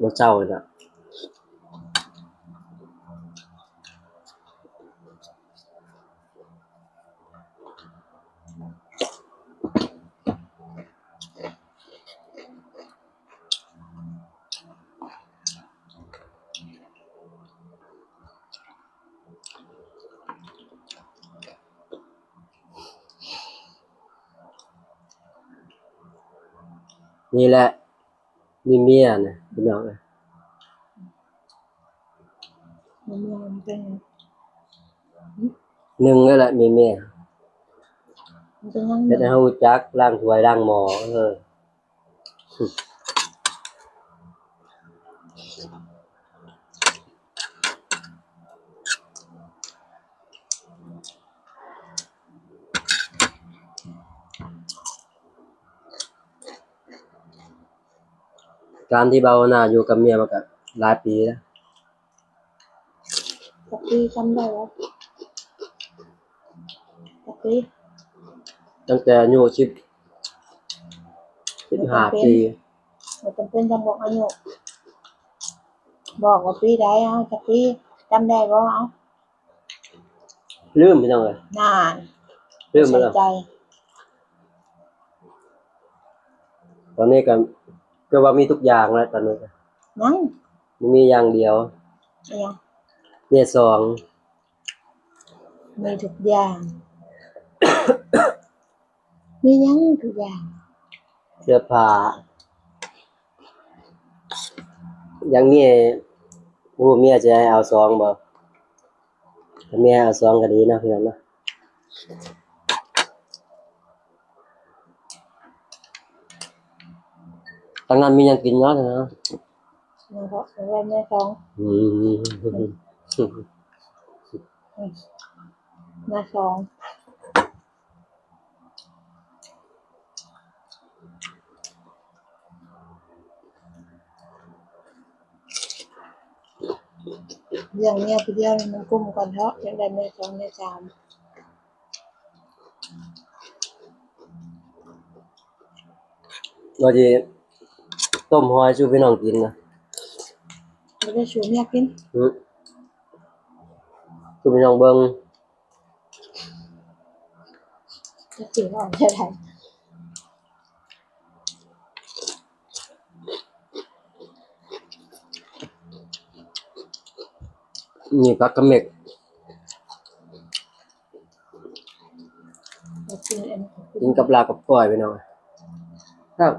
ບໍ່ເຊົາເລີຍນະ. ນີ້ແຫຼະ ມີເມຍນະ ພີ່ນ້ອງເອີຍ. ມີເມຍມັນເປັນຫຍັງ? ໜຶ່ງແລ້ວແຫຼະ ມີເມຍ ມັນເປັນຫຍັງ? ເຮັດໃຫ້ເຮົາຮູ້ຈັກລ້າງຖ້ວຍລ້າງໝໍ້ ເອີ. ການທີ່ບ່າວຫົວໜ້າຢູ່ກັບເມຍມາກະຫຼາຍປີແລ້ວ. ຈັກປີ ຈຳໄດ້ບໍ່? ຈັກປີ? ຕັ້ງແຕ່ອາຍຸສິບ ສິບຫ້າປີ. ບໍ່ຈຳເປັນຕ້ອງບອກອາຍຸ ບອກວ່າປີໃດ ເອົາ ຈັກປີ ຈຳໄດ້ບໍ່? ເອົາ ລືມ ພີ່ນ້ອງເອີຍ ນານ ລືມໄປແລ້ວ. ຕອນນີ້ກໍຄືວ່າມີທຸກຢ່າງແລ້ວ ຕອນນີ້ກໍ ຍັງ ບໍ່ມີຢ່າງດຽວ. ອີຫຍັງ? ເມຍສອງ. ມີທຸກຢ່າງ. ມີຫຍັງທຸກຢ່າງ? ເສື້ອຜ້າ. ຍັງມີ ໂອ້ ເມຍຊິໃຫ້ເອົາສອງບໍ່? ຖ້າເມຍໃຫ້ເອົາສອງກໍດີເນາະ ພີ່ນ້ອງເນາະ. ທາງນັ້ນມີຫຍັງກິນເນາະ? ຍັງເພາະ ເອົາໄວ້ແມ່ສອງ. ອືມ ອືມ ແມ່ສອງ. ລ້ຽງເມຍຜູ້ດຽວນີ້ມັນກຸ້ມກ່ອນເທາະ ຈັ່ງໄດ້ເມຍສອງເມຍສາມ. ວ່າຊິຕົ້ມຫອຍສູ່ພີ່ນ້ອງກິນນະ. ບໍ່ໄດ້ສູ່ເມຍກິນ. ຫື ສູ່ພີ່ນ້ອງເບິ່ງ. ຈະຊິເວົ້າແນວໃດ? ນີ້ຜັກກະເໝັກ ກິນກັບລາບກັບກ້ອຍ ພີ່ນ້ອງ ແຊບ.